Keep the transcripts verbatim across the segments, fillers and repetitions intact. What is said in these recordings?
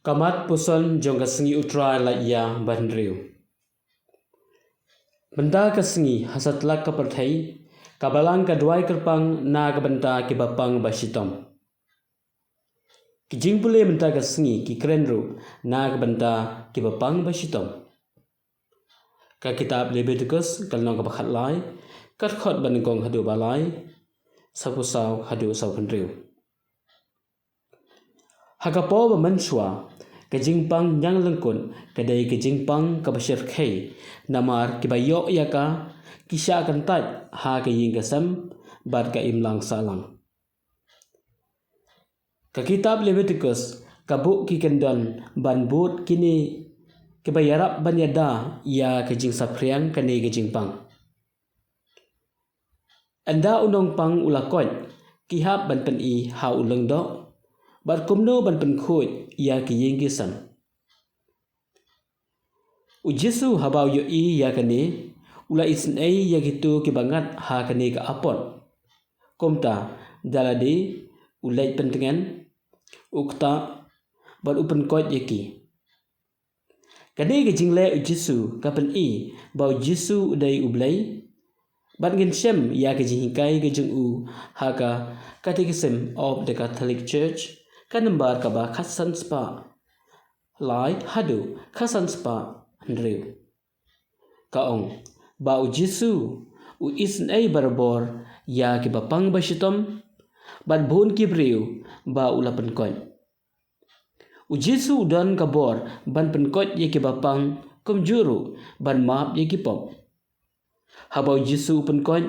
Ka mat puson jong ka sngi U Trai la ïa ba hynriew. Mynta ka sngi ha satlak ka pyrthei, ka Balang ka duwai kyrpang na ka bynta kiba pang ba shitom. Ki jingpule mynta ka sngi ki kren ruh na ka bynta kiba pang ba shitom. Ka kitab Leviticus ka lynnong kaba khatlai, ka dkhot ba nyngkong haduh ba lai, sawphew saw haduh sawphew hynriew. Ha ka por ba mynshuwa, ka jingpang ñianglyngkut ka dei ka jingpang kaba shyrkhei, namar kiba ïoh ïa ka ki shah kyntait ha ka ïing ka sem bad ka imlang sahlang. Ka kitab Leviticus ka buh ki kyndon ban bud kine kiba ïarap ban ïada ïa ka jingsaphriang kane ka jingpang. Ynda u nongpang u la koit, ki hap ban pyni ha u lyngdoh bad kumno ban pynkhuid ïa ki ïing ki sem. U Jisu haba u ïohi ïa kane, u la isynei ïa kito kiba ngat ha kane ka apot. Kumta, da lade u leit pyntngen, u ktah bad u pynkoit ïa ki. Kane ka jingleh U Jisu ka pyni ba U Jisu u dei U Blei. Bad ngin shem ïa ka jinghikai ka jong u ha ka Catechism of the Catholic Church, ka nambar kaba khatsan spah lai haduh khatsan spah hynriew. Ka ong ba U Jisu u isynei barabor ïa kiba pang ba shitom, bad bun ki briew ba u la pynkoit. U Jisu u don ka bor ban pynkoit ïa kiba pang, kumjuh ruh ban map ïa ki pop. Haba U Jisu u pynkoit,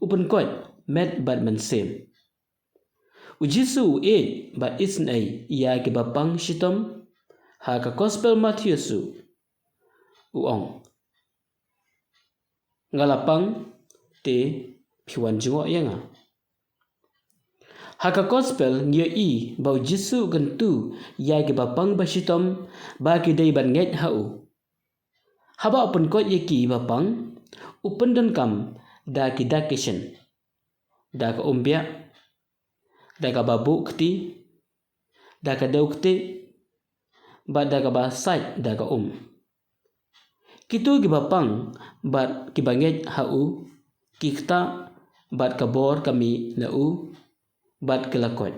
u pynkoit met bad mynsiem. U Jisu u ïeit bad isynei ïa kiba pang shitom. Ha ka Gospel Mathaios u ong, nga la pang, te phi wan jngoh ïa nga. Ha ka Gospel ngi ïohi ba U Jisu u kyntu ïa kiba pang ba shitom ba ki dei ban ngeit ha u. Haba u pynkoit ïa kiba pang, u pyndonkam da ki dak ki shin, da ka umbiah, da kaba buh kti, da ka dew kti, bad da kaba sait da ka um. Kito kiba pang bad kiba ngeit ha u ki ktah, bad ka bor ka mih na u, bad ki la koit.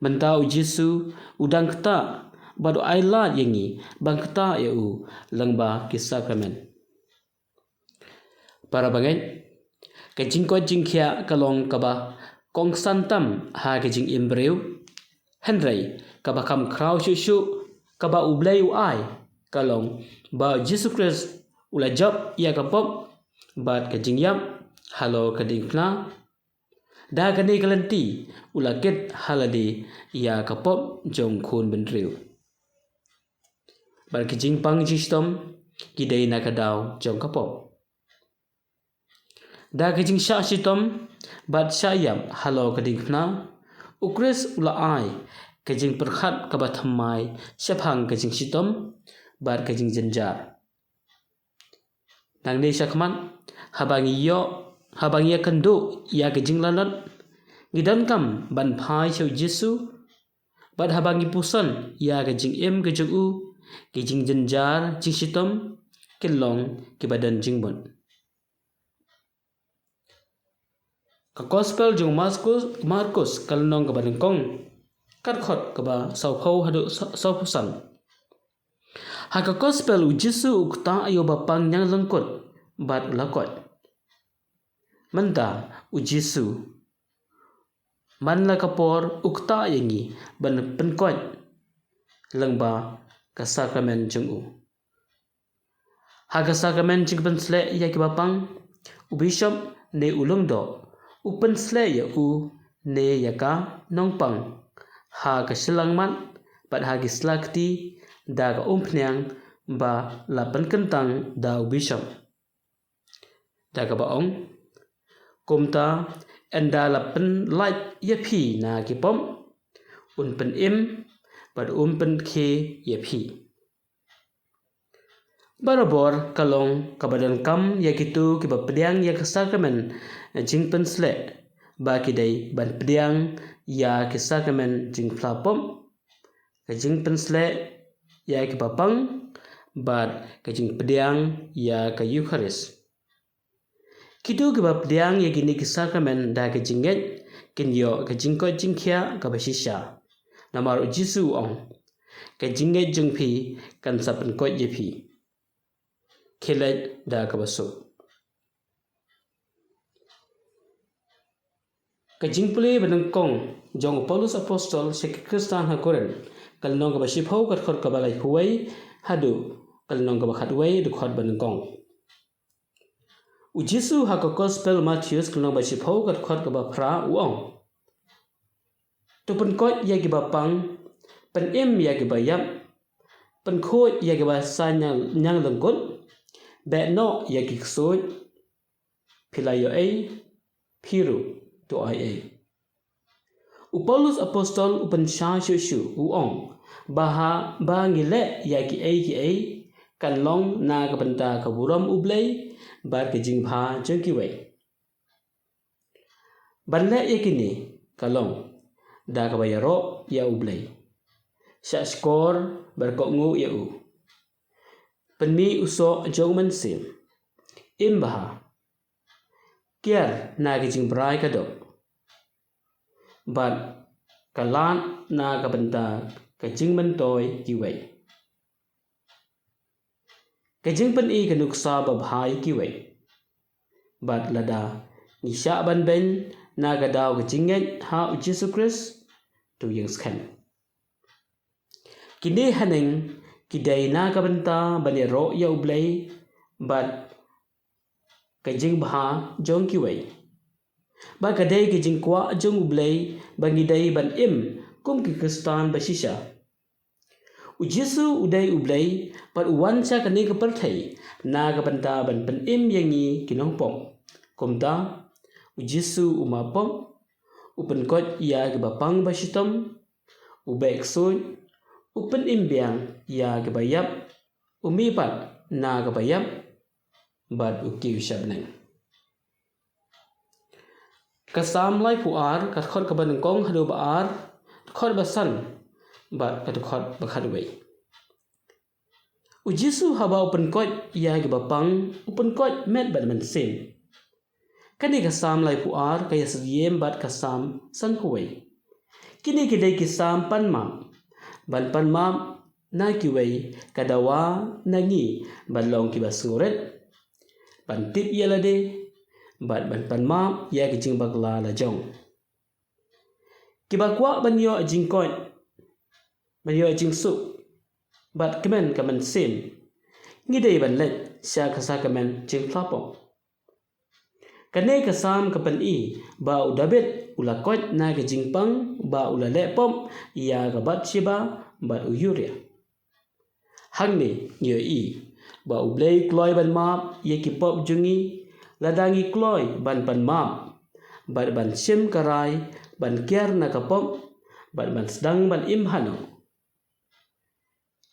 Mynta U Jisu u dang ktah bad u ai lad ïa ngi ban ktah ïa u lyngba ki sakramen. Para bangeit, ka jingkoit jingkhiah ka long kaba kongsan tam ha ka jingim briew. Hynrei kaba kham khraw shuh shuh kaba U Blei u ai ka long ba U Jisu Khrist u la jop ïa ka pop bad ka jingïap halor ka diengphna. Da kane ka lynti u la kit ha lade ïa ka pop jong khun bynriew. Bad ki jingpang jingshitom ki dei na ka daw jong ka pop. Da ka jingshah shitom bad shah ïap halor ka diengphna, U Khrist u la ai ka jingpyrkhat kaba thymmai shaphang ka jingshitom bad ka jingjynjar. Nangne shakhmat, haba ngi ïoh, haba ngi ïakynduh ïa ka jinglanot, ngi donkam ban phai sha U Jisu. Bad haba ngi puson ïa ka jingim ka jong u, ki jingjynjar jingshitom kin long kiba don jingmut. Ka Gospel jong Markus, Markus ka lynnong kaba nyngkong, ka dkhot kaba sawphew haduh sa-, sawphew san. Ha ka Gospel U Jisu u ktah ïa u bapang ñianglyngkut bad u la koit. Mynta U Jisu, man la ka por u ktah ïa ngi ban pynkoit lyngba ka sakramen jong u. Ha ka sakramen jingpynsleh ïa ki bapang, u bishop ne u lyngdoh u pynsleh ïa u ne ïa ka nongpang ha ka shyllangmat bad ha ki sla kti da ka umphniang ba la pynkyntang da u bishop. Da kaba ong, kumta ynda la pynlait ïa phi na ki pop, un pynim bad un pynkhie ïa phi. Barabor ka long kaba donkam ïa kito kiba pdiang ïa ka sakramen jingpynsleh ba ki dei ban pdiang ïa ki sakramen jingphla pop ka jingpynsleh ïa kiba pang, bad ka jingpdiang ïa ka Eukharist. Kito kiba pdiang ïa kine ki sakramen da ka jingngeit, kin ïoh ka jingkoit jingkhiah kaba shisha. Namar u Jisu u ong, ka jingngeit jong phi kan sa pynkoit ïa phi. Khie leit da kaba suk. Ka jingpule ba nyngkong jong u Paulus Apostol sha ki Khristan ha Korinth, ka lynnong kaba shiphew, ka dkhot kaba laiphew wei haduh ka lynnong kaba khatwei, dkhot ba nyngkong. U Jisu ha ka Gospel Mathaios, ka lynnong ba shiphew, ka dkhot kaba phra, u ong, to pynkoit ïa kiba pang, pynim ïa kiba ïap, pynkhuid ïa kiba sa ñiang, ñiang lyngkut, beh noh ïa ki ksuid, phi la ïoh ei, phi ruh to ai ei. U Paulus Apostol u pynshai shuh shuh, u ong, ba ha, ba ngi leh ïa kiei kiei, kan long na ka bynta ka burom U Blei, bad ka jingbha jong kiwei. Ban leh ïa kine, ka long da kaba ïaroh ïa U Blei. Shah shkor bad kohnguh ïa u. Pynmih u soh jong u Mynsiem. Im bha. Kiar na ka jingbrai ka doh. Bad ka lad na ka bynta ka jingmyntoi kiwei. Ka jingpyni ka nuksa babha ïa kiwei. Bad lada ngi shah ban beiñ na ka daw ka jingngeit ha u Jisu Khrist, to ïeng skhem. Kine haneng ki dei na ka bynta ban ïaroh ïa U Blei, bad ka jingbha jong kiwei. Bad ka dei ka jingkwah jong U Blei ba ngi dei ban im kum ki Khristan ba shisha. U Jisu u dei U Blei, bad u wan sha kane ka pyrthei na ka bynta ban pynim ïa ngi ki nongpop. Kumta, u Jisu u map pop, u pynkoit ïa kiba pang ba shitom, u beh ksuid, u pynim biang ïa kiba ïap, u mihpat na kaba ïap, bad u kiew sha bneng. Ka Salm laiphew ar, ka dkhot kaba nyngkong haduh ba ar, dkhot ba san, bad ka dkhot ba khatwei. U Jisu haba u pynkoit ïa kiba pang, u pynkoit met bad mynsiem. Kane ka Salm laiphew ar ka ïasyriem bad ka Salm sanphew wei. Kine ki dei ki Salm pan map. Ban pan map na kiwei ka dawa na ngi ban long kiba sngewrit, ban tip ïa lade, bad ban pan map ïa ki jingbakla lajong. Kiba kwah ban ïoh jingkoit, ban ïoh jingsuk, bad kmen ka mynsiem, ngi dei ban leit sha ka sakramen jingphla pop. Kane ka Salm ka pyni ba u Dabid u la koit na ka jingpang ba u la leh pop ïa ka Bathsheba bad u Uriah. Hangne ngi ïohi ba U Blei u kloi ban map ïa ki pop jong ngi, lada ngi kloi ban pan map, bad ban shim ka rai ban kiar na ka pop, bad ban sdang ban im haduh.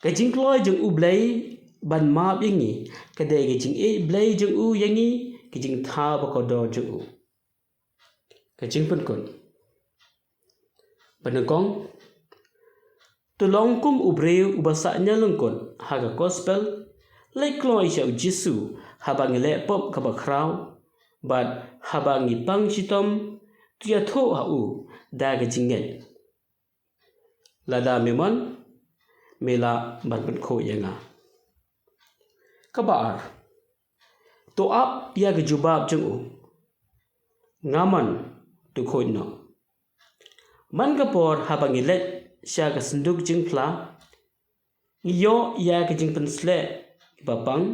Ka jingkloi jong U Blei ban map ïa ngi ka dei ka jingïeit Blei jong u ïa ngi, ka jingthaw ba kordor jong u. Ka jingpynkut. Ba nyngkong, to long kum u briew uba sah ñianglyngkut ha ka gospel, leit kloi sha u Jisu haba ngi leh pop kaba khraw, bad haba ngi pang shitom, to ïathuh ha u da ka jingngeit. Lada me mon, me lah ban pynkhuid ïa nga. Kaba ar, to ap ïa ka jubab jong u. Nga mon, to khuid noh. Man ka por haba ngi leit sha ka synduk jingphla, ngi ïoh ïa ka jingpynsleh ba pang,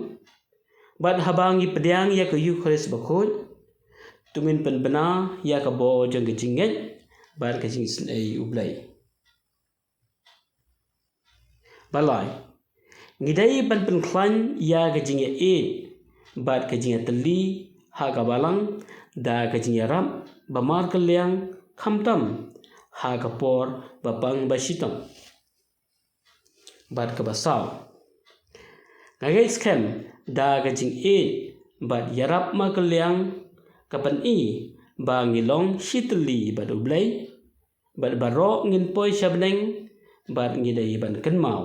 bad haba ngi pdiang ïa ka Eukharist bakhuid, to ngin pynbna ïa ka bor jong ka jingngeit bad ka jingisynei U Blei. Ba lai, ngi dei ban pynkhlaiñ ïa ka jingïaieit bad ka jingïatylli ha ka balang da ka jingïarap ba markylliang, khamtam ha ka por ba pang ba shitom. Bad kaba saw, nga ngeit skhem da ka jingïeit bad ïarap markylliang ka pyni ba ngi long shitylli bad U Blei, bad baroh ngin poi sha bneng bad ngi dei ban kynmaw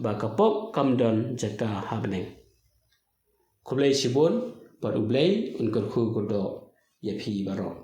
ba ka pop kam don jaka ha bneng. Khublei shibun, bad U Blei un kyrkhu kyrdoh ïa phi baroh.